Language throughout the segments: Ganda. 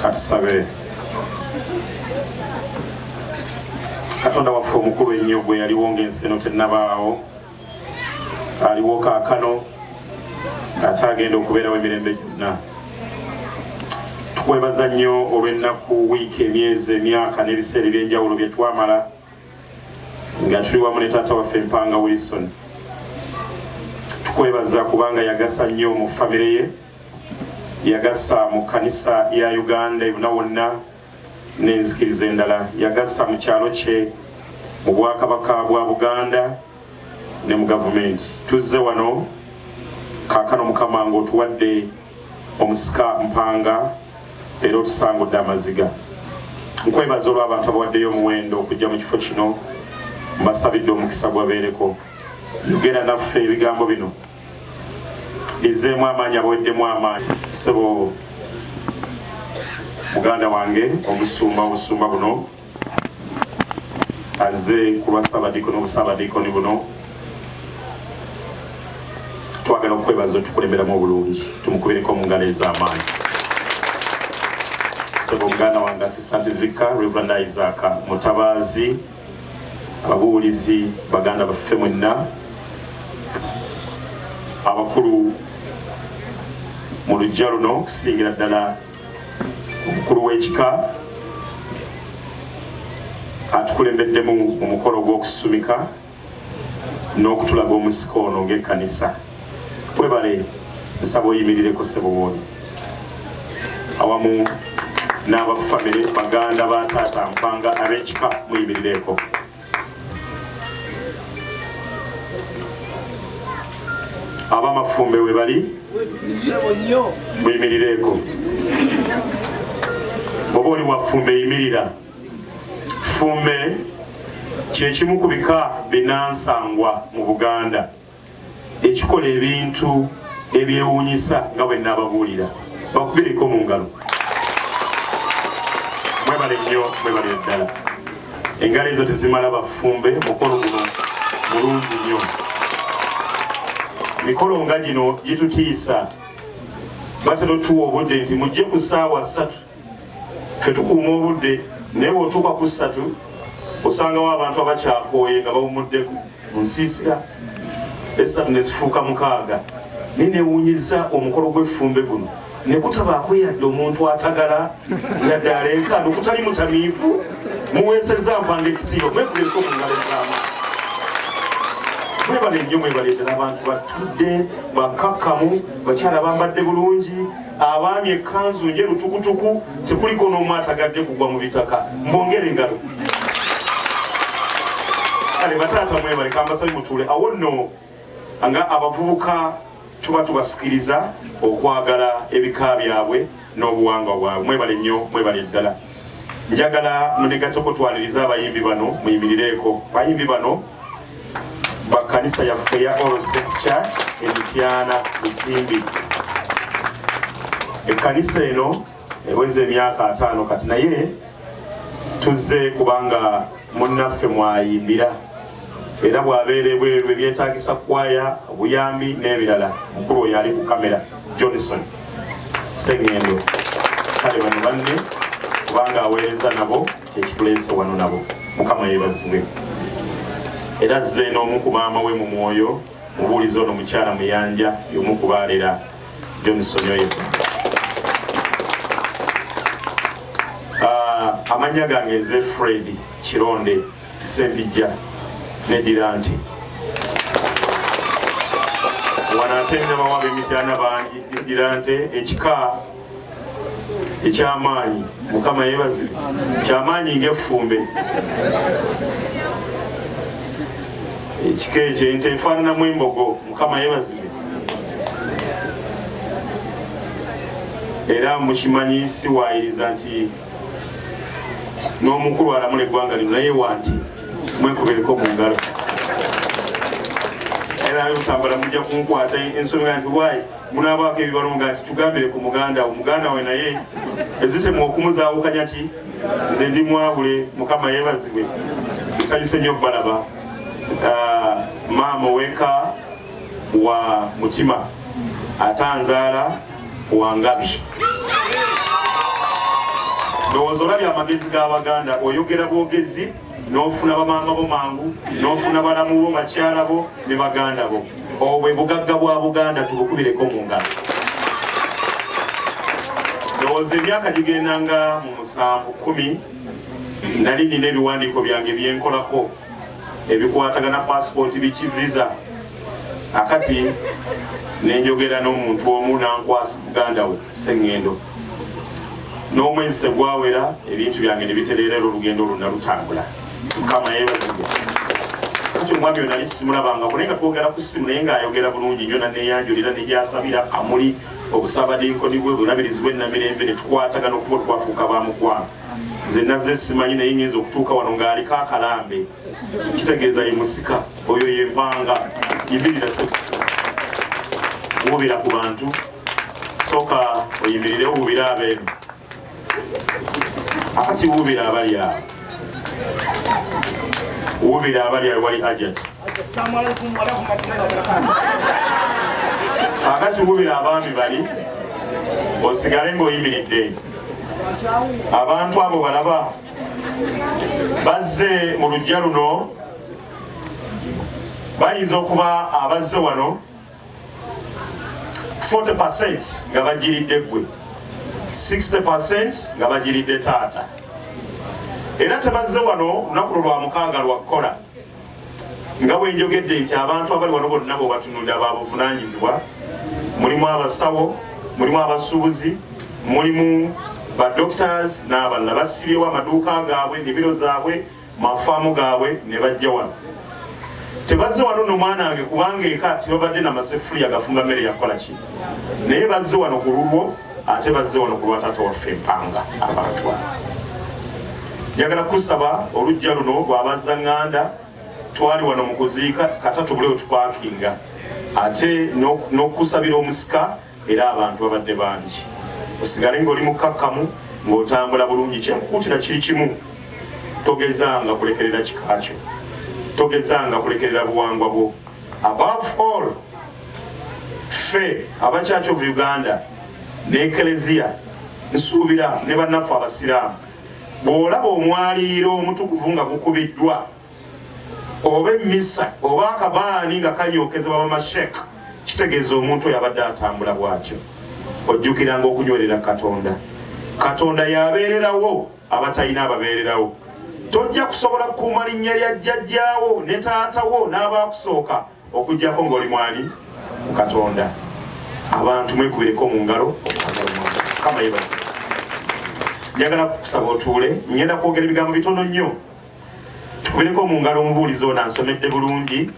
Katusabe. Katonda waffe omukulu ennyo, gwe yaliwo ng'ensi eno tennabaawo, aliwo kaakano, ate agenda okubeerawo emirembe gyonna, tukwebaza nnyo olw'ennaku, wiiki, emyezi, emyaka n'ebiseera eby'enjawulo bye twamala nga tuli wamu ne taata waffe Mpanga Wilson. Tukwebaza kubanga yagasa nnyo mu famire ye, yagasa mu kkanisa ya Uganda ebuna wonna n'enzikiriza endala, yagasa mu kyalo kye, mu bwakabaka bwa Buganda ne mu gavumenti. Tuzze wano kaakano, Mukama, ng'otuwadde omusika Mpanga era otusangudde amaziga. Nkwebaza olw'abantu abawaddeyo omuwendo okujja mu kifo kino. Mbasabidde omukisa gwabeereko. Yogera naffe, ebigambo bino bizzeemu amaanyi abaweddemu amaanyi. Sebo muganda wange omusumba, obusumba buno azze ku lwa Ssaabadiikoni, obusaabadiikoni buno, twagala okukwebaza otukulemberamu obulungi. Tumukubireko mu ngalo ez'amaanyi. Sebo muganda wange Assistant Vicar Reverend Isaac Mutabaazi, ababuulizi baganda baffe mwenna, abakulu mu luggya luno, okusingira ddala omukulu w'ekika atukulembeddemu mu mukolo gw'okusumika n'okutulaga omusika ono ng'ekkanisa, webale. Nsaba oyimirireko, ssebo wooli, awamu n'abafamire, baganda ba taata Mpanga, ab'ekika, muyimirireko. Abamafumbe we bali, muyimirireko. Bwoba oli wafumbe, yimirira. Fumbe kyekimu ku bika binansangwa mu Buganda ekikola ebintu ebyewuunyisa nga bwe naababuulira. Bakubireko mu ngalo. Mwebale nnyo, mwebale ddala. Engalo ezo tezimala bafumbe. Mukolo guno mulungi nnyo. Mikolo nga gino gitutiisa. Batera otuwa obudde nti mujje ku ssaawa 3. Ffe tukuuma obudde, naye bw'otuuka ku 3 osangawo abantu abakyakooye nga bawumuddeko mu nsiisira, 3 ne zifuuka 6. Naye newuunyiza omukolo gw'effumbe guno ne kutabaako yadde omuntu atagala, yadde aleekaana, okutali mutamiivu. Muweesezza Mpanga ekitiibwa. Mwekubireko mu ngalo ez'amaanyi. Mwebale nnyo, mwebale ddala. Abantu batudde bakkakkamu, bakyala bambadde bulungi, abaami ekkanzu njeru tukutuku, tekuliko n'omu atagadde kugwa mu bitaka. Mbongere engalo. Kale bataata mwebale. Kambasabi mutuule awo nno. Nga abavubuka tuba tubasikiriza okwagala ebika byabwe n'obuwangwa bwabwe. Mwebale nnyo, mwebale ddala. Njagala munegateko twaniriza abayimbi bano. Muyimirireeko. Bayimbi bano bakkanisa yaffe ya All Saints Church Emityana Busimbi. Ekkanisa eno eweza emyaka 50 kati, naye tuzze kubanga munnaffe mwayimbira, era bw'abeera ebweru ebyetaagisa kwaya, obuyambi n'ebirala, mukulu oyo ali ku kamera, Johnson Sengendo. Kale bano banne kubanga aweereza nabo, kyekituleese wano nabo. Mukama yeebazibwe. Era azze n'omu ku maama we mu mwoyo, mubuulizi ono mukyala Muyanja, y'omu ku baalera Johnson oyo. Amannya gange nze Fred Kironde Sempijja, neddira nti wano ate nabawa ab'Emityana bangi, neddira nte, ekika ekyamaanyi. Mukama yeebazibwe, kyamaanyi ng'effumbe ekika ekyo, ente efaananamu embogo. Mukama yeebazibwe. Era mukimanyi, siwaayiriza nti n'omukulu alamula eggwanga lino naye wanti. Mwekubireko mu ngalo. Era butambala mujja kunkwata ensonga nti wayi munabaako ebibalunga nti tugambire ku muganda wo, muganda we, naye ezitemu okumuzaawukanya ki. Nze ndi mwawule. Mukama yeebazibwe. Nsanyuse nnyo balaba. Maama oweka wa mutima, atanzaala wa ngabi. Ndowooza olabye amagezi g'Abaganda, oyogera bwogezi n'ofuna bamaama bo mangu, n'ofuna balamu bo, bakyala bo ne baganda bo. Obwo bwe bugagga bwa Buganda, tubukubireko mu ngalo. Ndowooza emyaka gigenda nga mu 7, 10, nali nina ebiwandiiko byange byenkolako ebikwatagana passport, biki, visa. Akati nenjogera n'omuntu omu nankwasa muganda we Sengendo, n'omwezi tegwawera ebintu byange ne bitereera, era olugendo lwonna lutambula. Mukama yeebazibwe. Kati omwami oyo nali simulabangako, naye nga twogera ku ssimu, naye ng'ayogera bulungi nnyo, naneeyanjulira negyasabira Kamuli obusaabadinkoni bwe bulabirizi bw'e Namirembe, ne tukwatagana okuba twafuuka ba mukwano. Nze nazze simanyi, naye ngenza okutuuka wano ng'aliko akalambe, kitegeeza ye musika oyo ye Mpanga. Yimirira se, wubira ku bantu, soka oyimirirewo, wubira abeeno. Akati wubira abali awo, wubira abali awo wali ajati. Assalamu warahmatullahi wabarakatuh. Akati wubira abaami bali, osigale ng'oyimiridde. Abantu abo balaba bazze mu luggya luno, bayinza okuba abazze wano 40% nga bagiridde ggwe, 60% nga bagiridde taata, era tebazze wano lunaku lwo lwa mukaaga lwa kukola. Nga bwe njogedde nti abantu abali wano bonna bwebatunulira babuvunanyizibwa, mulimu abasawo, mulimu abasuubuzi, mulimu ba doctors n'abalala, basibyewo amaduuka gaabwe, ennimiro zaabwe, mafaamu gaabwe ne bajja wano. Tebazze wano no mwana wange kubanga eka tebabadde namaseffuliya gafumba mmere yakukola ki, naye bazze wano ku lulwo, ate bazze wano ku lwa taata waffe Empanga. Abantu abo njagala kusaba olujja luno lwabazza ŋŋanda. Twali wano mu kuziika katatu bule wetupakinga, ate n'okusabira omusika, era abantu babadde bangi. Osigale ng'oli mukkakkamu, ng'otambula bulungi. Kyenkukuutira kiri kimu: togezanga kulekerera kika kyo, togezanga kulekerera buwangwa bwo. Above all, ffe aba Church of Uganda ne Eklezia, nsuubira ne bannaffe abasiraamu, bw'olaba omwaliiro omutukuvu nga gukubiddwa, oba emmisa, oba akabaani nga kanyookezebwa bamashek, kitegeeza omuntu oyo abadde atambula bw'atyo. Ojjukiranga okunywerera Katonda. Katonda yabeererawo abatalina ababeererawo. Tojja kusobola kukuuma linnya lya jjajjaawo ne taatawo n'abaakusooka okugjako ng'oli mwani mu Katonda. Abantu mwekubireko mu ngalo. Kama yebaze. Njagala kukusaba otuule, ngenda kwogera ebigambo bitono nnyo. Tukubireko mu ngalo omubuulizi ono ansomedde bulungi.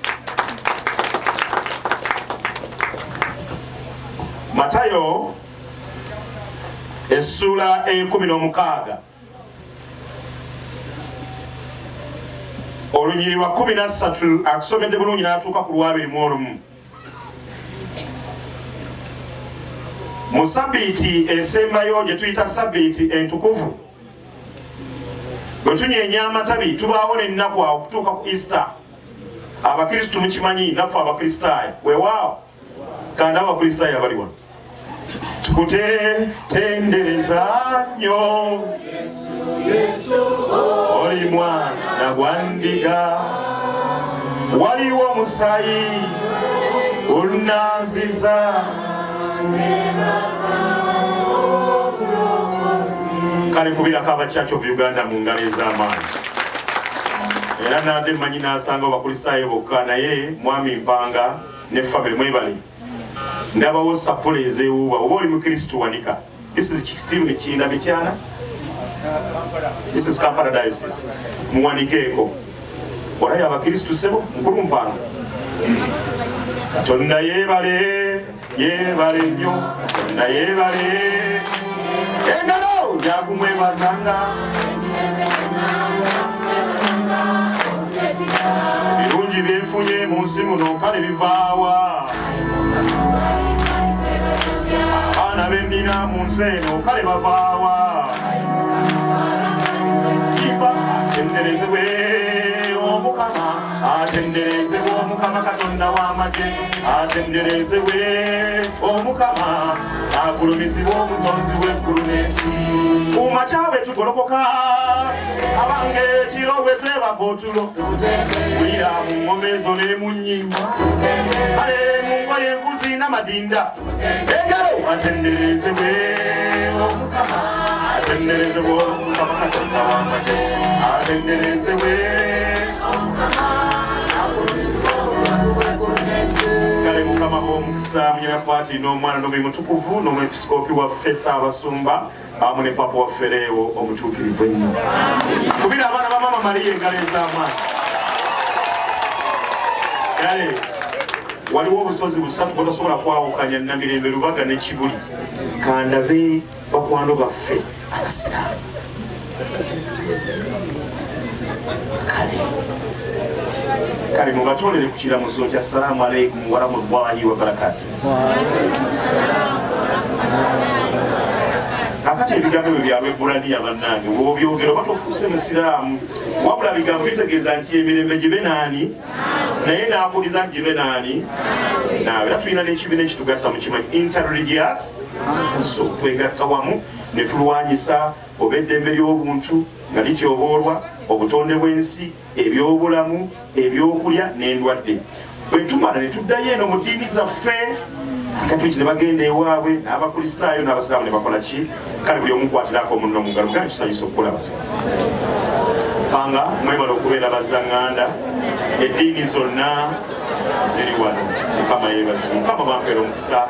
Matayo essuula 16, olunyiri lwa 13, akusomedde bulungi n'atuuka ku lwabiri mu olumu. Mu sabbiiti esembayo gye tuyita sabbiiti entukuvu, bwe tunyeenya amatabi, tubaawo n'ennaku awo okutuuka ku Easter. Abakristu mukimanyi, naffe Abakristaayo, weewaawo kandi Abakristaayo abali wano tukutendereza nnyo, oli mwana gwa ndiga, waliwo omusayi gunaaziza. Kale kubirako aba Church of Uganda mu ngalo ez'amaanyi. Era nadde mmanyi n'asanga Abakristaayo bokka, naye mwami Mpanga ne family mwebale. Ndabawo sapula ezewuuba. Oba oli mukristu, wanika. This is still Mikinda, Mityana. This is Kampala Diocese. Muwanikeeko olayo abakristu. Sebo mukulu Mpanga, Katonda yeebale, yeebale nnyo, Katonda yeebale. Engalo njakumwebazanga ebirungi byenfunye mu nsi muno. Kale bivaawa abaana bennina mu nsi eno? Kale bavaawa? Imba, atenderezebwe Omukama, atenderezebwe Omukama Katonda w'amagye, atenderezebwe Omukama, agulumizibwe Omutonzi w'eggulu n'ensi. Kuuma. makya bwe tugolokoka, abange ekiro bwe twebaka otulo, wulira mu ngoma ezo ne mu nnyimba, kale mu ngoye envuzi n'amadinda, engalo. Atenderezebwe Omukama, atenderezebwe Omukama Katonda w'amagye, atenderezebwe. Kale Mukama b'omukisa munyabakwati n'Omwana n'Omwoyo Mutukuvu n'Omwepisikoopi waffe Ssaabasumba awamu ne Papa waffe Leewo omutuukirivu ennyo. Kubira abaana ba Maama Mariya engalo ez'amaanyi. Kale waliwo obusozi busatu bwotasobola kwawukanya, Namirembe, Lubaga ne Kibuli. Kandabe bakwano baffe Abasiraamu. Kale kale mubatolere ku kiramuso kya assalamu alaikum warahmatullahi wabarakatu. Kakati ebigambo ebyo byalwebbulaniya bannange, bwobyogera oba tofuuse musiraamu, wabula bigambo bitegeeza nti emirembe gibe naani, naye nakuliza nti gibe naani naawe. Era tulina n'ekibiina ekitugatta, mukimanyi, Interreligious Council. Twegatta wamu ne tulwanyisa oba eddembe ly'obuntu nga lityoboolwa, obutonde bw'ensi, ebyobulamu, ebyokulya n'endwadde. Bwe tumala ne tuddayo eno mu ddiini zaffe, Akatuliki ne bagenda ewaabwe, n'Abakristaayo n'Abasiraamu ne bakola ki. Kale buli omu kwatirako munno mu ngalo, mugambe tusanyusa okukulaba. Panga mwebala okubeera bazzaŋŋanda, eddiini zonna ziri wano. Mukama yeebazibwe. Mukama bampeera omukisa.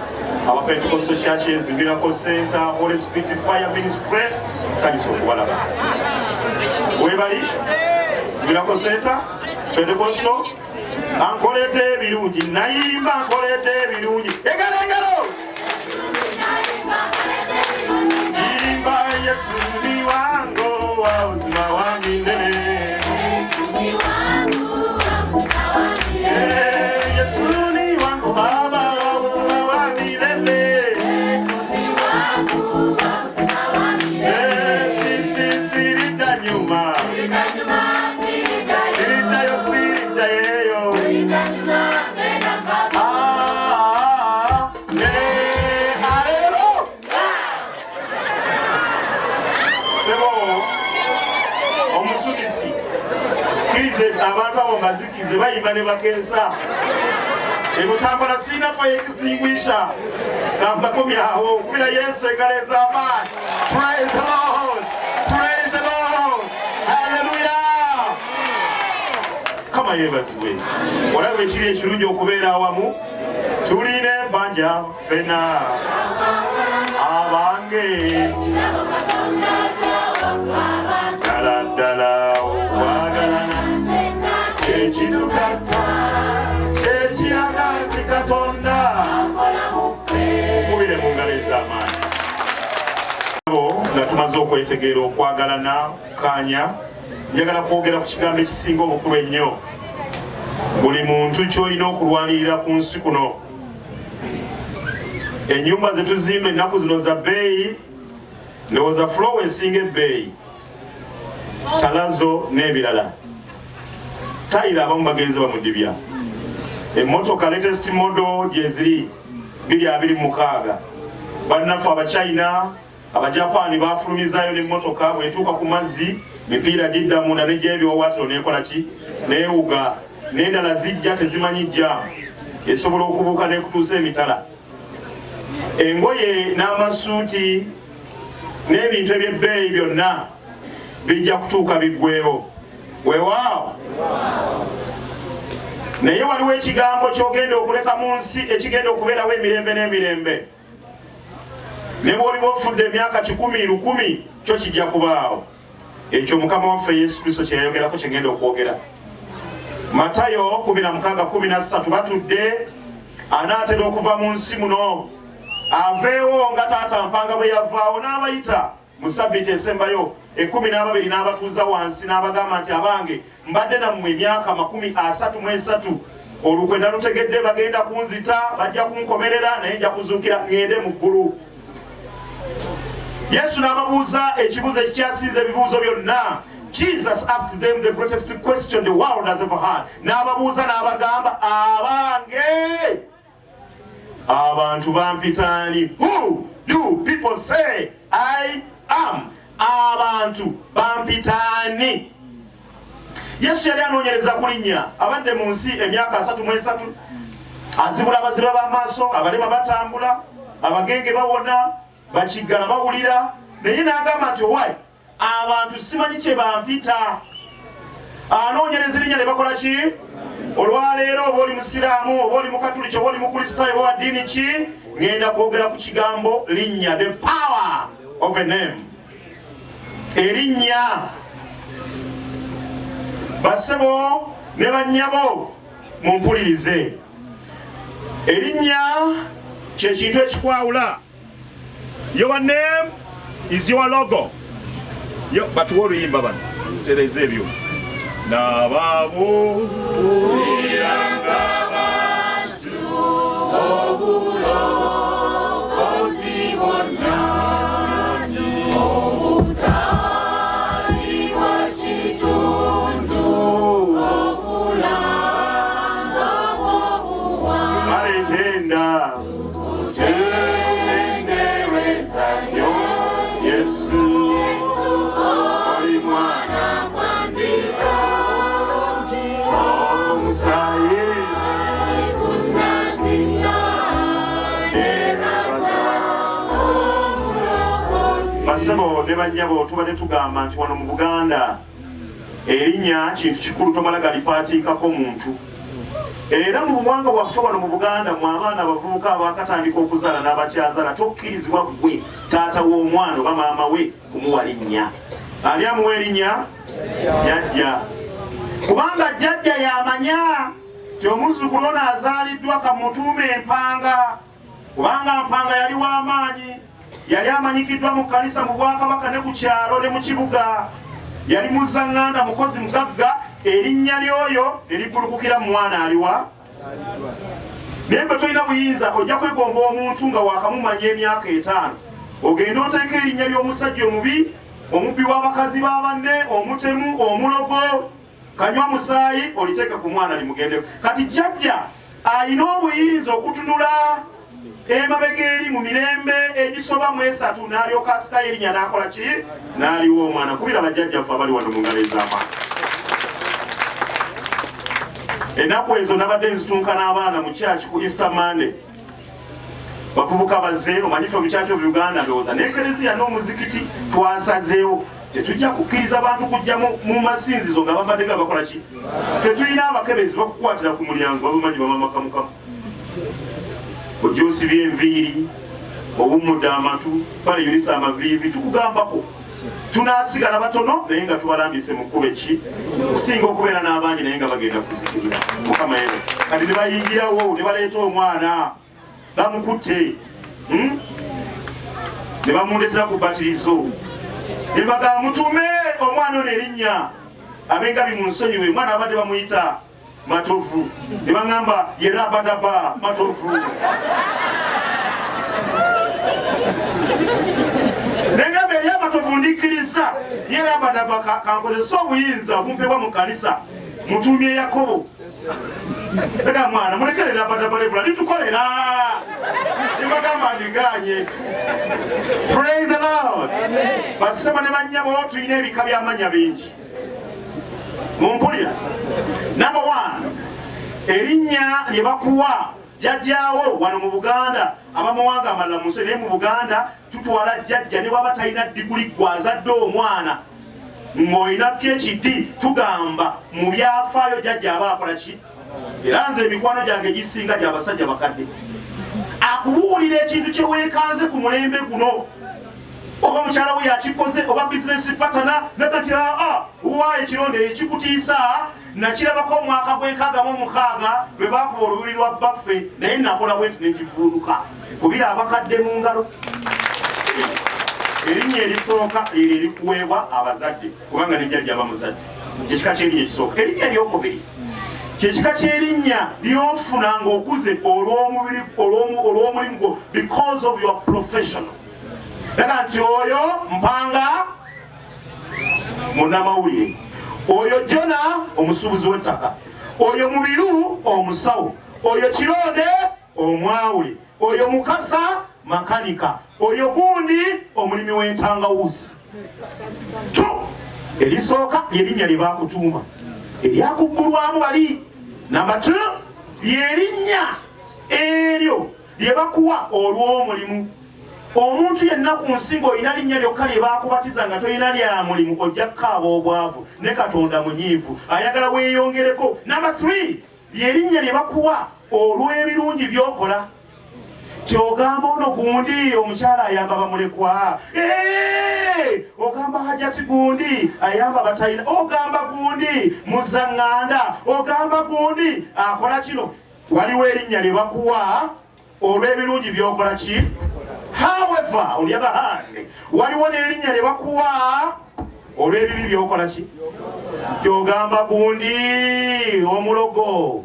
Abapentekosto Churches, Miracle Center, Holy Spirit Fire Ministry, nsanyusa okubalaba. Webali Miracle Center Pentecostal, ankoledde ebirungi, nayimba nkoledde ebirungi, engalo engalo, yimba Yesu ni wango wa uzima wa milele. Eh, Yesu ni wangu baba wa uzima wa milele. Eh, si si siridda nyuma, siriddayo, siriddayeyo. Ah, ne alelo sebo omusudisi, kkirize abantu abo mbazikize, bayimba ne bakensa ebutambala. Sirina fire extinguisher, gambakomyawo. Kubira Yesu engalo ez'amaanyi. Praise the Lord, praise the Lord, hallelujah. Kama yeebazibwe. Olaba ekiri ekirungi okubeera awamu, tulina ebbanja ffena abange, ddala ddala okwagalana kyekitugatta, kyekiraga nti Katonda. Mukubire mu ngalo ez'amaanyi. Nga tumaze okwetegeera, okwagalana, kanya, njagala kwogera ku kigambo ekisinga obukulu ennyo buli muntu ky'olina okulwanirira ku nsi kuno. Ennyumba zetuzimba ennaku zino za bbeeyi, ndowooza floor esinga ebbeeyi, talazo n'ebirala, tayiro abamu bagenze bamudibya. Emmotoka latest model gyeziri 2026. Bannaffe Abachina, Abajapani bafulumizaayo n'emmotoka bwetuuka ku mazzi mipiira gidda munda negyebiwawaatiro nekola ki, neewuga. N'endala zijja tezimanyi jam, esobola okubuuka n'ekutuusa emitala. Engoye n'amasuuti n'ebintu eby'ebbeeyi byonna bijja kutuuka biggwewo. Weewaawo, naye waliwo ekigambo ky'ogenda okuleka mu nsi ekigenda okubeerawo emirembe n'emirembe. Ne bw'oliba ofudde emyaka 100, 1000, kyo kijja kubaawo. Ekyo Mukama waffe Yesu Kristo kye yayogerako kyengenda okwogera. Matayo 16:13. Batudde, anaatera okuva mu nsi muno, aveewo nga taata Mpanga bwe yavaawo. N'abayita mu sabbiiti esembayo 12, n'abatuuza wansi, n'abagamba nti, "Abange, mbadde nammwe emyaka 33. Olukwe nalutegedde, bagenda kunzita, bajja kunkomerera, naye nja kuzuukira ŋŋende mu ggulu." Yesu n'ababuuza ekibuuzo ekikyasinza ebibuuzo byonna. Jesus asked them the greatest question the world has ever had. N'ababuuza n'abagamba, "Abange, abantu bampitaani? Who do people say I am?" Abantu bampitaani? Yesu yali anoonyereza ku linnya. Abadde mu nsi emyaka 33, azibula abaziba b'amaaso, abalema batambula, abagenge bawona, bakiggala bawulira, naye n'agamba nti, "Owaayi, abantu simanyi kye bampita." Anoonyereza erinnya. Ne bakola ki? Olwaleero, oba oli musiraamu, oba oli mukatuliki, oba oli mukristaayo, oba wa ddiini ki, ŋŋenda kwogera ku kigambo linnya, the power of a name, erinnya. Bassebo ne bannyabo, mumpulirize. Erinnya kyekintu ekikwawula. Your name is your logo. Yo, batuwa oluyimba bano tereza ebyo nababuuliranga abantu obulokozi bwonna obutali bwa kitundu, obulanga bw'obuwa. Kale tenda tendereza nnyo Yesu, oli mwana Kwandika omusayi gunazisa nebaza omulokozi. Basebo ne bannyabo, tubadde tugamba nti wano mu Buganda erinnya kintu kikulu, tomala galipaatiikako muntu. Era mu buwangwa bwaffe wano mu Buganda, mu abaana abavubuka abakatandika okuzaala n'abakyazaala, tokkirizibwa ggwe taata w'omwana oba maama we kumuwa linnya. Ani amuwa erinnya? Jjajja, kubanga jjajja yamanya ti omuzzukulu ono azaaliddwa kamutuuma Empanga, kubanga Mpanga yali w'amaanyi, yali amanyikiddwa mu kkanisa, mu bwakabaka, ne ku kyalo ne mu kibuga. Yali muzzaŋŋanda, mukozi, mugagga. Erinnya ly'oyo ne liggulukukira mu mwana aliwa. Naye gwe tolina buyinza. Ojja kwegomba omuntu nga wakamumanya emyaka 5, ogende oteeka erinnya ly'omusajja omubi, omubbi w'abakazi ba banne, omutemu, omulogo, kanywa musaayi, oliteeke ku mwana limugendeko. Kati jjajja alina obuyinza okutunula emabega eri mu mirembe egisoba mu esatu, n'alyoka asikayo erinnya, n'akola ki? N'aliwa omwana. Kubira bajjajjaffe abali wano mu ngalo ez'amaanyi. Ennaku ezo nabadde nzitunka n'abaana mu church ku Easter Monday. Bavubuka bazze. Omanyi ffe mu Church of Uganda, ndowooza n'ekereziya n'omuzikiti, twasazeewo tetujja kukkiriza bantu kujja mu masinzizo nga bambadde nga bakola ki. Ffe tulina abakebezi, bakukwatira ku mulyango, babamanyi bamamakamukamu. Ojja osibye enviiri, owummudde amatu, pale yulisa amaviivi, tukugambako. Tunaasigala batono naye nga tubalambise mu kkuba eki, kusinga okubeera n'abangi naye nga bagenda kuzikirira. Mukama yero. Kati ne bayingirawo ne baleeta omwana, bamukutte, Ne bamundetera ku batirizo, ne bagamba, "Mutume omwana ono erinnya." Abengabi mu nsonyiwe, omwana abadde bamuyita Matovu, ne baŋŋamba ye Rabadaba Matovu. Nengamba eri Amatovu ndikkiriza, ye Rabadaba kankozese obuyinza obumpebwa mu kanisa, mutuumye Yakobo. Ega mwana mulekere Rabadaba, levula litukolera. Nebagamba ndiganye. Praise the Lord. Basema ne bannyabo, tulina ebika by'amannya bingi. Mumpulira? Number one, erinnya lye bakuwa jjajjaawo. Wano mu Buganda, abamawanga amalala mu nsi, naye mu Buganda tutwala jjajja ne bwaba talina diguli. Gwe azadde omwana ng'olina PhD, tugamba mu byafaayo jjajja aba akola ki? Era nze emikwano gyange gisinga gyabasajja bakadde. Akubuulira ekintu kye weekanze ku mulembe guno, oba mukyala we yakikoze, oba business partner, nakati aa wa ekironde ekikutiisa. Nakirabako omwaka gw'66 lwe bakuba olubiri lwa bbaffe, naye nakola bwe nti nekivuunuka. Kubira abakadde mu ngalo. Erinnya erisooka liryo erikuweebwa abazadde, kubanga nejjajja aba muzadde. Kyekika kyerinnya ekisooka. Erinnya eryokubiri kyekika kyerinnya lyofuna ng'okuze olw'omubiri, olw'omulimu gwo, because of your professional. Daga nti oyo Mpanga munnamawulire, oyo Jona omusuubuzi w'ettaka, oyo Mubiru omusawo, oyo Kironde omwawule, oyo Mukasa. makanika, oyo gundi omulimi w'entangawuzi. Tu erisooka lyerinnya lye bakutuuma eryakubbulwamu bali. Namba 2 lyerinnya eryo lye bakuwa olw'omulimu. Omuntu yenna ku nsi ng'olina linnya lyokka lye baakubatiza nga tolina lya mulimu, ojja kukaaba obwavu, ne Katonda munyiivu, ayagala weeyongereko. Namba 3 lyerinnya lye bakuwa olw'ebirungi by'okola. Kyogamba ono gundi omukyala ayamba bamulekwa, ogamba hajati gundi ayamba batalina, ogamba gundi muzaŋŋanda, ogamba gundi akola kino. Waliwo erinnya lye bakuwa olw'ebirungi by'okola ki. However, on the other hand, waliwo n'erinnya lye bakuwa olw'ebibi by'okola ki. Kyogamba gundi omulogo,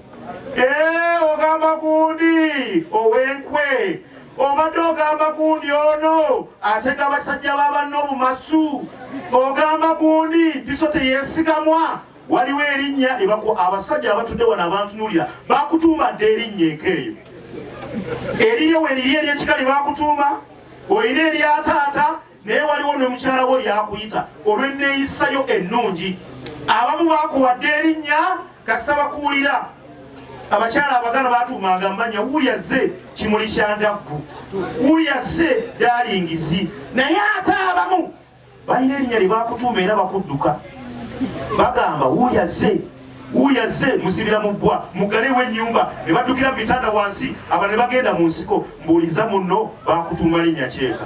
ogamba gundi ow'enkwe, obadde ogamba gundi ono atega abasajja b'abanna obumasu, ogamba gundi piso teyeesigamwa. Waliwo erinnya lye bakuwa. Abasajja abatudde wano abantunuulira, bakutuuma dde erinnya enkeeyo eriryo weriri eryekika lye bakutuuma, olina erya taata, naye waliwo n'omukyala wo lyakuyita olw'enneeyisayo ennungi. Abamu bakuwadde erinnya kasita bakuwulira. Abakyala Abaganda batuumanga amanya, wuuyo azze kimuli kya ndaggu, wuuyo azze daalingizi. Naye ate abamu balina erinnya lye bakutuuma era bakudduka, bagamba wuuyo azze, wuuyo azze musibira mu bbwa, muggalewo ennyumba, ne baddukira mu bitanda wansi, aba ne bagenda mu nsiko. Mbuuliza munno, bakutuuma linnya kyeka?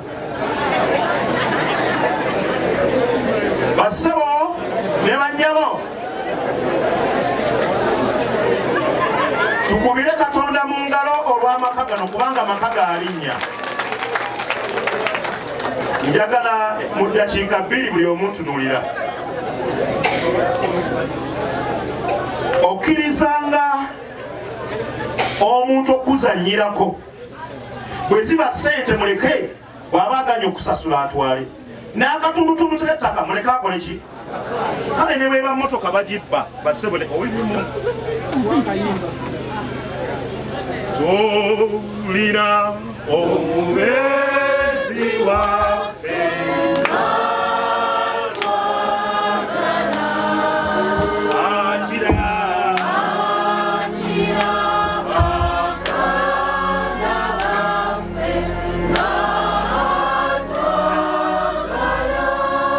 Bassebo ne bannyabo, tukubire Katonda mu ngalo olw'amaka gano, kubanga amaka ga linnya. Njagala mu ddakiika 2 buli omu ntunuulira. Okkirizanga omuntu okuzannyirako, bwe ziba ssente muleke, bw'aba aganya okusasula atwale n'akatundutundu k'ettaka, muleke akole ki. Kale ne bweba motoka bagibba, bassebo ne tulina omubeezi waffe. Akira Akira baganda baffe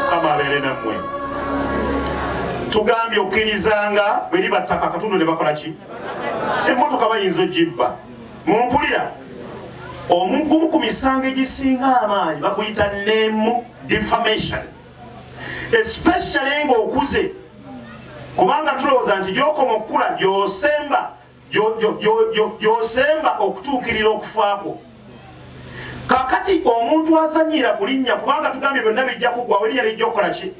Mukama abeere nammwe. Tugambye okkirizanga bwe liba ttaka akatundu ne bakola ki, emmotoka bayinza ogibba. Mumpulira? Omugumu ku misango egisinga amaanyi bakuyita name defamation, especially ng'okuze, kubanga tulowooza nti gyokoma okukula gyosemba gy'osemba okutuukirira okufaako. Kakati omuntu azanyira ku linnya, kubanga tugambye byonna bijja kuggwawo, erinnya lijja okukola ki?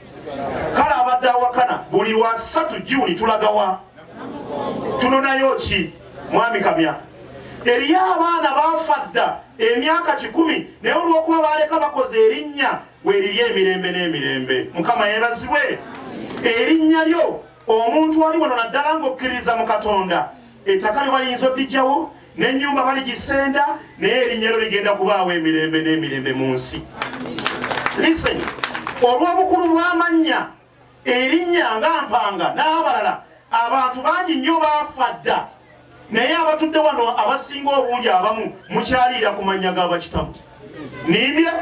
Kale abadde awakana, buli lwa 3 Juni tulagawa? Tunonayo ki? Mwami Kamya, eriyo abaana baafa dda emyaka 100, naye olw'okuba baleka bakoze erinnya, weeriri emirembe n'emirembe. Mukama yeebazibwe. Erinnya lyo, omuntu ali wano, naddala ng'okkiririza mu Katonda, ettaka lyo bayinza odijjawo n'ennyumba baligisenda, naye erinnya lyo ligenda kubaawo emirembe n'emirembe mu nsi. Listen, olw'obukulu bw'amannya, erinnya nga Mpanga n'abalala, abantu bangi nnyo baafa dda, naye abatudde wano abasinga obungi abamu mukyaliira ku mannya g'abakitamu. Nimbye?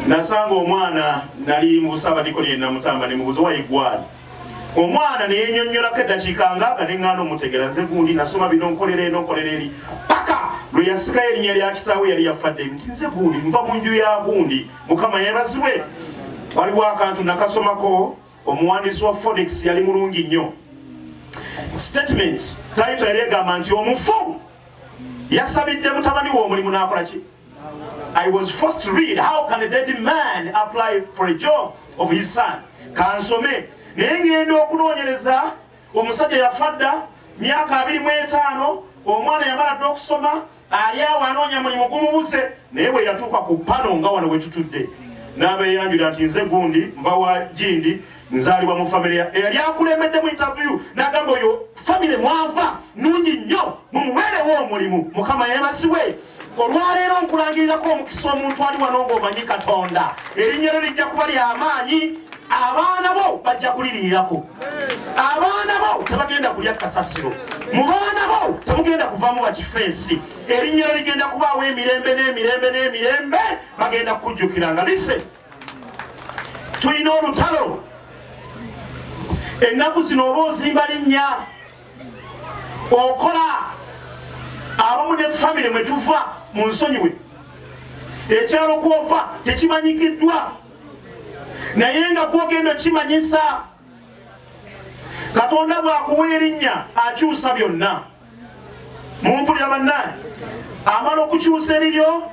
Nasanga omwana, nali mu busaabadikoni e Namutamba, ne mubuuza wayigwani. Omwana neyenyonnyolako eddakiika ngaaga, neŋŋaana omutegera. Nze gundi, nasoma bino, nkolera eno, nkolera eri, paka lwe yasikayo erinnya lya kitaawe yali yafadde nti nze gundi, nva mu nju ya gundi. Mukama yeebazibwe. Waliwo akantu nakasomako, omuwandiisi wa Phoenix yali mulungi nnyo. Statement title yali egamba nti omufu yasabidde mutabani we omulimu n'akola ki. I was forced to read, how can a dead man apply for a job of his son? Kansome, naye ngenda okunoonyereza, omusajja yafa dda myaka 25, omwana yamala dda okusoma, ali awo anoonya mulimu gumubuze. Naye bwe yatuuka ku pano nga wano we tutudde, n'abeeyanjula nti nze gundi, nva wa gindi, nzaalibwa mu famire ya eyali akulembedde mu interview, n'agamba oyo famire mwava nungi nnyo, mumuweerewo omulimu. Mukama yeebazibwe. Olwaleero nkulangirirako omukisa omuntu ali wano ng'omanyi Katonda, erinnya lyo lijja kuba ly'amaanyi. Abaana bo bajja kuliriirako, abaana bo tebagenda kulya kasasiro, mu baana bo temugenda kuvaamu bakifeesi. Erinnya lyo ligenda kubaawo emirembe n'emirembe n'emirembe, bagenda kukujjukiranga. Lise, tulina olutalo ennaku zino. Oba ozimba linnya, okola abamu ne famire mwe tuva mu nsonyiwe, ekyalo kwova tekimanyikiddwa, naye nga gwogenda okimanyisa. Katonda bw'akuwa erinnya akyusa byonna. Mumpulira bannange? Amala okukyusa eriryo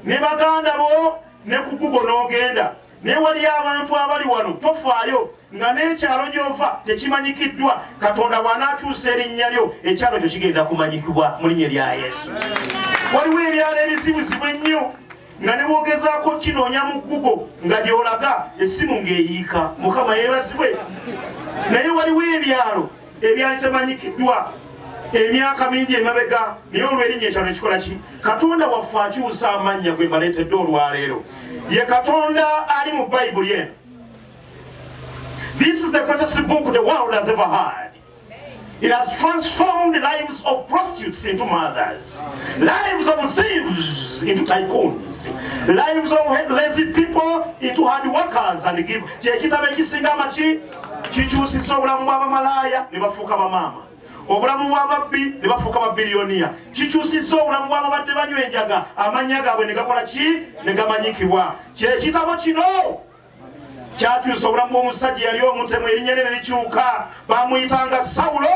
ne baganda bo ne ku Google n'ogenda. Naye waliyo abantu abali wano, tofaayo nga n'ekyalo gy'ova tekimanyikiddwa, Katonda bw'anaakyusa erinnya lyo, ekyalo kyo kigenda kumanyikibwa mu linnya lya Yesu. Waliwo ebyalo ebizibuzibu ennyo nga ne bwogezaako kinoonya mu Google nga gy'olaga essimu ng'eyiika. Mukama yeebazibwe. Naye waliwo ebyalo ebyali temanyikiddwa emyaka mingi emabega, naye olw'erinnya ekyalo ekikola ki? Katonda waffe akyusa amannya gwe mbaleetedde olwaleero ye Katonda ali mu Bayibuli eno. This is the greatest book the world has ever had. It has transformed the lives of prostitutes into mothers, lives of thieves into tycoons, lives of lazy people into hard workers and give. Kyekitabo ekisinga amaki kikyusisa obulamu bw'abamalaaya ne bafuuka bamaama, obulamu bw'ababbi ne bafuuka babiliyoniya. Kikyusizza obulamu bw'ababadde banywa enjaga, amannya gaabwe ne gakola ki? Ne gamanyikibwa. Kyekitabo kino kyakyusa obulamu bw'omusajja yali omutemu, erinnya lye ne likyuka. Bamuyitanga Sawulo,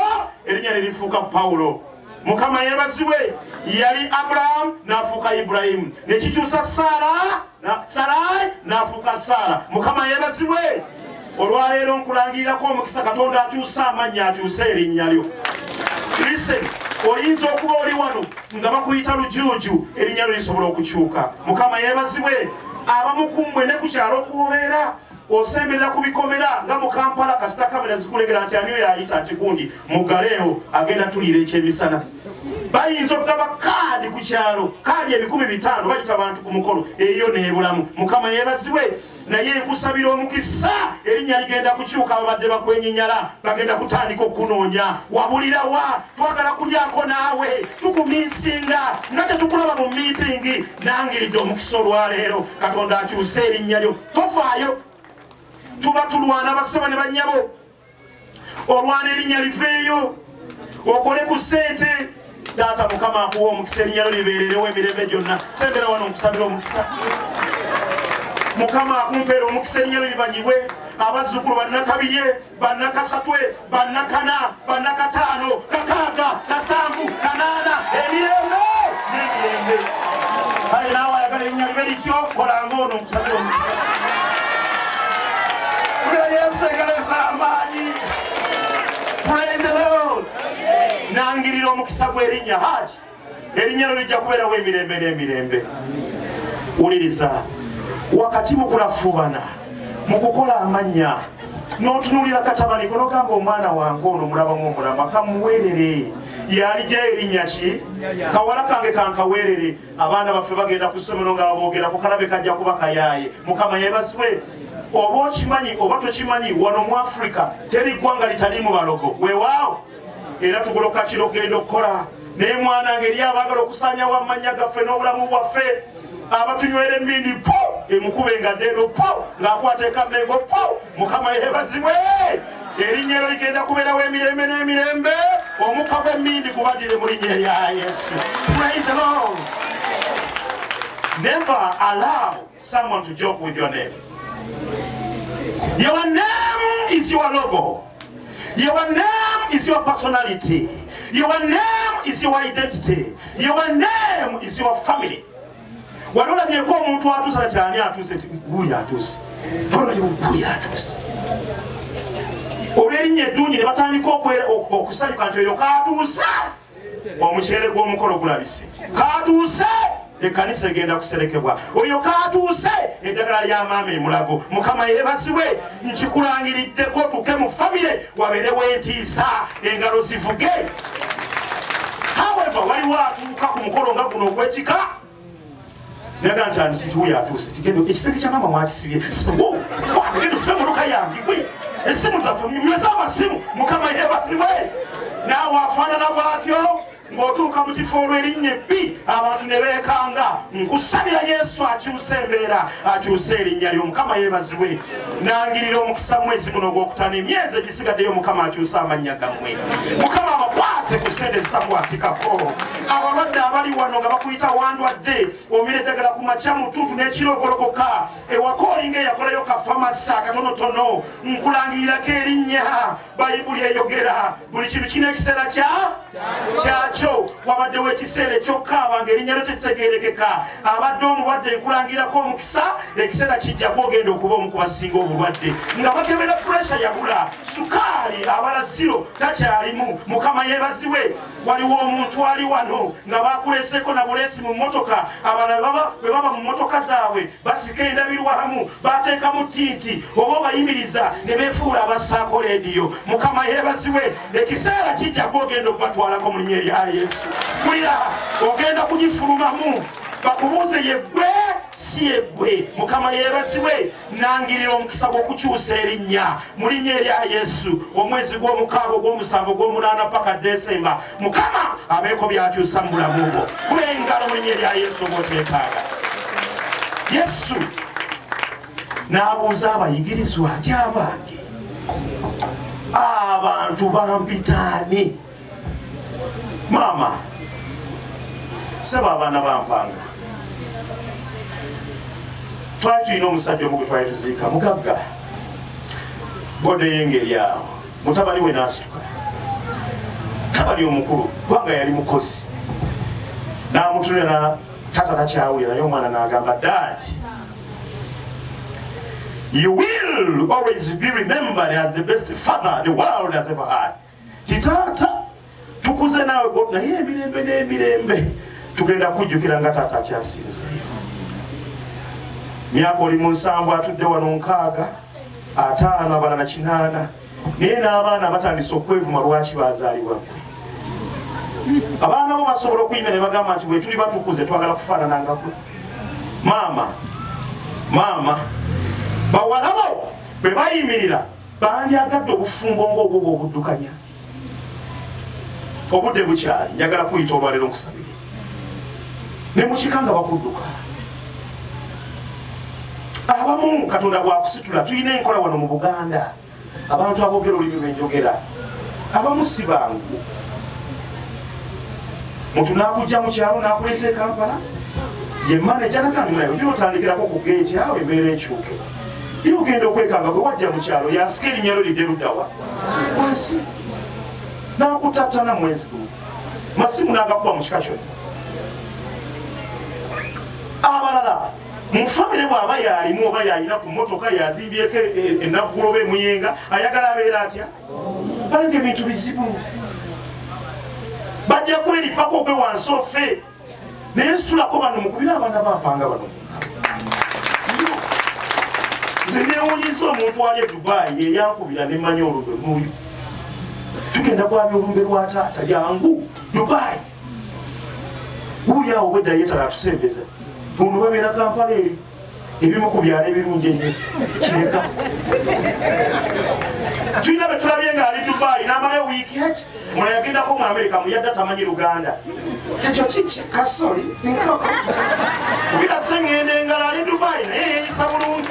erinnya ne lifuuka Pawulo. Mukama yeebazibwe. Yali Aburahamu n'afuuka Ibulayimu, ne kikyusa Saara, Sarai n'afuuka Saara. Mukama yeebazibwe. Olwaleero nkulangirirako omukisa. Katonda akyusa amannya, akyuse erinnya lyo. Listen, oyinza okuba oli wano nga bakuyita Lujuuju, erinnya lyo lisobola okukyuka. Mukama yeebazibwe. Abamu ku mmwe ne ku kyalo kwobeera osemberera ku bikomera nga mu Kampala, kasita kamera zikulegera nti ani oyo ayita nti gundi mugaleewo agenda tuliira ekyemisana. Bayinza okugaba kaadi ku kyalo, kaadi 500,000, bayita abantu ku mukolo, eyo neebulamu. Mukama yeebazibwe. Naye nkusabira omukisa, erinnya ligenda kukyuka. Ababadde bakwenyinyala bagenda kutandika okukunoonya. Wabulirawa? Twagala kulyako naawe, tukumiisinga nga tetukulaba mu miitingi. Nangiridde omukisa olwaleero, Katonda akyuse erinnya lyo. Tofaayo, tuba tulwana basebo ne bannyabo. Olwana erinnya liveeyo, okole ku ssente. Taata, Mukama akuwa omukisa, erinnya lyo libeererewo emirembe gyonna. Sembera wano nkusabira omukisa. Mukama akumpeera omukisa, erinnya lyo limanyibwe abazzukulu bannakabirye, bannakasatwe, bannakana, bannakataano, kakaaga, kasanvu, kanaana, emirembe n'emirembe. Kale naawe ayagala erinnya libe lityo, kolanga ono. Nkusabira omukisa. Kubira Yesu engalo ez'amaanyi. Praise the Lord. Nangirira omukisa gw'erinnya. Haji, erinnya lyo lijja kubeerawo emirembe n'emirembe. Wuliriza, wakati mu kulafuubana mu kukola amannya, n'otunuulira katabani ko n'ogamba, "Omwana wange ono mulabamu omulama, kamuweerere, yalijjayo erinnya ki? Kawala kange kankaweerere." Abaana baffe bagenda ku ssomero nga baboogera ku kalabe, kajja kuba kayaaye. Mukama yeebazibwe. Oba okimanyi oba tokimanyi, wano mu Afurika teri ggwanga litaliimu balogo. Weewaawo, era tugoloka kiro genda okukola. Naye mwana ngeri abaagala okusaanyawo amannya gaffe n'obulamu bwaffe, abatunywera emindi po emukube nga ddeero po ng'akwata ekammengo po. Mukama yeebazibwe. Erinnya eryo ligenda kubeerawo emirembe n'emirembe. Omukka gw'emmindi gubaddire mu linnya erya Yesu. Praise the Lord. Never allow someone to joke with your name. Your name is your logo. Your name is your personality. Your name is your identity. Your name is your family. Wali olabyeko omuntu atuuse na kyani atuuse ti guyo atuuse, guyo atuuse, olw'erinnya eddungi ne batandika okusanyuka nti oyo katuuse, omuceere gw'omukolo gulabise, katuuse, ekkanisa egenda kuserekebwa, oyo katuuse, eddagala lya maama emulago. Mukama yeebazibwe. Nkikulangiriddeko, otuuke mu famire wabeerewo entiisa, engalo zivuge. However, waliwo atuuka ku mukolo nga guno ogw'ekika. Naga nti anti kituuyo atuuse tigendo ekisenge kya maama mwakisibye genda osibe emotoka yange gwe essimu zaffe munyweze amasimu. Mukama yeebazibwe. Naawe afaanana bw'atyo ng'otuuka mu kifo olw'erinnya ebbi abantu ne beekanga. Nkusabira Yesu akyuse embeera, akyuse erinnya lyo. Mukama yeebazibwe. Nangirira omukisa mu mwezi guno ogwokutaano, emyezi egisigaddeyo, Mukama akyuse amannya gammwe. Mukama abakwase ku ssente zitakwatikako. Abalwadde abali wano nga bakuyita wandwadde, omira eddagala ku makya, mu ttuntu n'ekiro ogolokoka ewaka olinga eyakolayo kafamasi akatonotono. Nkulangirirako erinnya. Bayibuli eyogera buli kintu kirina ekiseera kyakyo. Wabaddewo ekiseera ekyokukaaba nga erinnya lyo tekitegeerekeka. Abadde omulwadde, nkulangirako omukisa. Ekiseera kijja kwogenda okuba omu ku basinga obulwadde nga bakebera puresha yabula, sukaali abala ziro takyalimu. Mukama yeebazibwe. Waliwo omuntu ali wano nga bakuleseeko na buleesi mu mmotoka. Abalala bwe baba mu mmotoka zaabwe basika endabirwamu, bateekamu tinti oba obayimiriza ne beefuula abassaako leediyo. Mukama yeebazibwe. Ekiseera kijja gwogenda okubatwalako mu linnya erya Yesu. Kulira ogenda kugifulumamu bakubuuze yeggwe si yeggwe. Mukama yeebazibwe. Nangirira omukisa gw'okukyusa erinnya mu linnya erya Yesu. Omwezi gw'omukaaga, ogw'omusanvu, ogw'omunaana paka Desemba, Mukama abeeko byakyusa mu bulamu bwo. Kuba engalo mu linnya erya Yesu oba okyetaaga. Yesu n'abuuza abayigirizwa nti, abange, abantu bampitaani? Maama, saba abaana bampanga. Twali tulina omusajja omu gwe twali tuziika, mugagga, bode yengeri awo mutabani we n'asituka, tabani omukulu, kubanga yali mukozi, n'amutunira. Tata takyawulira, naye omwana n'agamba, "Dad, you will always be remembered as the best father the world has ever had." Titaata, tukuze naawe, naye emirembe n'emirembe tugenda kujjukira nga taata akyasinzeeyo. Myaka oli mu 70, atudde wano 60, 50, abalala 80, naye n'abaana batandise okwevuma lwaki bazaalibwa gwe. Abaana bo basobola okuyimira ne bagamba nti bwe tuli batukuze twagala kufaanana nga gwe maama. Maama, bawala bo bwe bayimirira bandyagadde obufumbo ng'obwo bw'obuddukanya. Obudde bukyali. Njagala kuyita olwaleero nkusabire ne mukika nga bakudduka. Abamu Katonda bwakusitula, tulina enkola wano mu Buganda, abantu aboogera olulimi lwenjogera abamu si bangu. Muntu nakujja mu kyalo nakuleeta e Kampala, ye manager nakandi naye ojja otandikirako ku geeti awo, embeera ekyuke. Ye ogenda okwekanga gwe wajja mu kyalo yasika erinnya lyo lidde luddawa wansi, nakutattana mwezi gumu, masimu nagakuba mu kika kyonna. Abalala mu famire bw'aba yalimu oba yalina ku mmotoka yazimbyeko enaggulo oba emuyenga, ayagala abeera atya? Balega ebintu bizibu, bajja kweripako ogwe wansi ofe. Naye nsitulako bano, mukubire abaana bampanga bano. Nze newunyiza omuntu ali e Dubai yeyankubira nemanya olumbe nuyu, tugenda kwabya olumbe lwa taata, jangu Dubai. Wuuyo awo obwedda yeetala atusembeza. Ono babeera Kampala eri ebimu ku byalo ebirungi ennyo Kireka. Tulina be tulabye ng'ali Dubai n'amalayo wiiki eki, mulala yagendako mu Amerika muyadda tamanyi Luganda. Ekyo kiki kasoli enkoko kubira seŋŋenda engalo ali Dubai naye yeeyisa bulungi.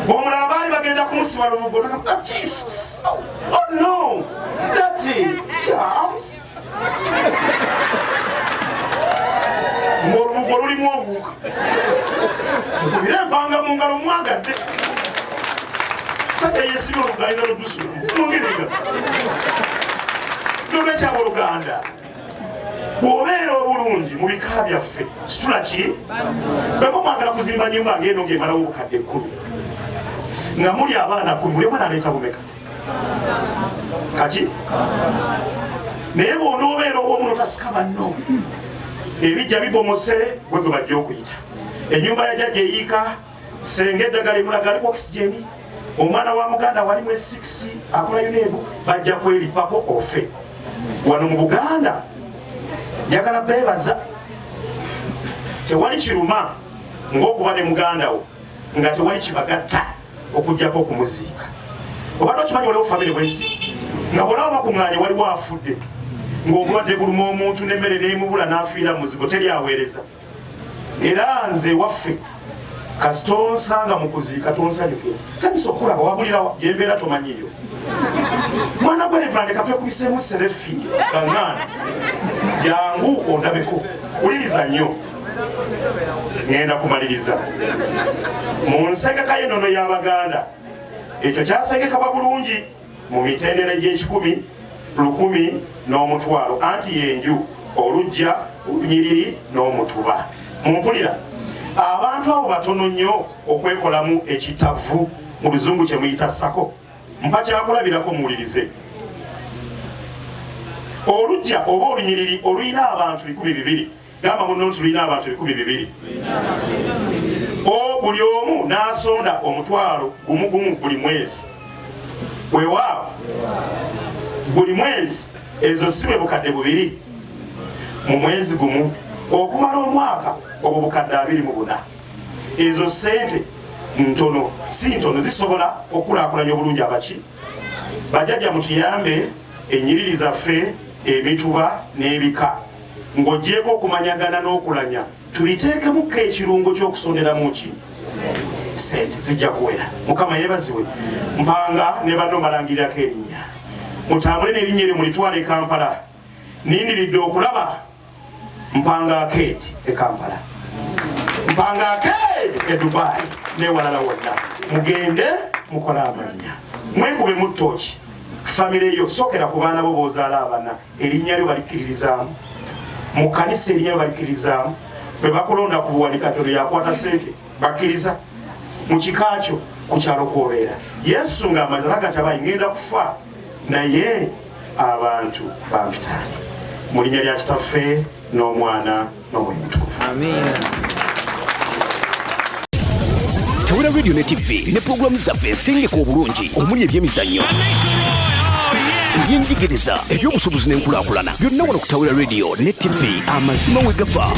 Omulala baali bagenda kumusiba lubugo, Jesus, oh no, daddy James, ng'olubugo lulimu obuwuka. Mukubire empanga mu ngalo mwagadde sajja yesibye olugayinza lodusula mungeriga. Nolwekyaboluganda, bw'obeera obulungi mu bika byaffe, situla ki bweba mwagala kuzimba nyumba ng'eno ng'emalawo obukadde 10, nga muli abaana 10, buli omwana aleeta bumeka kaki? Naye bw'onoobeera obwomu notasika banno, ebijja bibomose, gwe gwe bajja okuyita. Ennyumba ya jjajja eyiika, senga eddagala emulaga aliko oxygen, omwana wa muganda walimu e6 akola UNEB, bajja kweripako ofe. Wano mu Buganda Njagala beebaza. Tewali kiruma ng'okuba ne muganda wo nga tewali kibagatta okuggyako okumuziika. Obadde okimanyi waliwo famire bweziti nga bolaba bakuŋŋaanye, waliwo afudde ng'obulwadde buluma omuntu n'emmere n'emubula n'afiira mu muzigo, teri aweereza. Era nze waffe kasita onsanga mu kuziika tonsanyukira, sanyusa okulaba wabulirawa gyembeera tomanyiyo. Mwana gwe Reverend, katwekubiseemu selfie gaŋŋaana, jangu ondabeko. Wuliriza nnyo, ŋŋenda kumaliriza. Mu nsengeka y'ennono y'Abaganda, ekyo kyasengekebwa bulungi mu mitendera egy'ekikumi, lukumi n'omutwalo, anti yenju, olujja, olunyiriri n'omutuba. Mumpulira? Abantu abo batono nnyo okwekolamu ekitavu, mu luzungu kye muyita SACCO. Mpa kyakulabirako, muwulirize. Olujja oba olunyiriri olulina abantu 200, gamba muno nti lulina abantu 200, o buli omu n'asonda 10,000 gumu buli mwezi, weewaawo buli mwezi, ezo si bwe 2000 mu mwezi gumu, okumala omwaka obwo 24,000. Ezo sente ntono si ntono, zisobola okukulaakulanya obulungi. Abaki bajjajja, mutuyambe ennyiriri zaffe, emituba n'ebika, ng'ogyeko okumanyagana n'okulanya, tubiteekemuko ekirungo ky'okusonderamu ki sente, zijja kuwera. Mukama yeebazibwe. Mpanga ne banno mbalangirirako erinnya, mutambule n'erinnya eryo mulitwala e Kampala. Nindiridde okulaba Mpanga Arcade e Kampala, Mpanga Arcade e Dubai newalala wonna. Mugende mukole amannya, mwekube mu ttooki. Famire yo, sookera ku baana bo b'ozaala, abana erinnya lyo balikkiririzaamu mu kanisa, erinnya lyo balikkiririzaamu bwe bakulonda ku buwanika, tono yakwata sente bakkiriza mu kika kyo, ku kyalo kwobeera. Yesu ng'amaliza nagati, abayi ngenda kufa, naye abantu bampitaani. Mu linnya lya Kitaffe n'Omwana n'Omwoyo Mutukuvu. Amiina. Tawera Radio ne TV ne pulogulaamu zaffe ensengeka obulungi, omuli ebyemizannyo, ebyenjigiriza, ebyobusuubuzi n'enkulaakulana, byonna wano ku Tawera Radio ne TV. Amazima we gafa.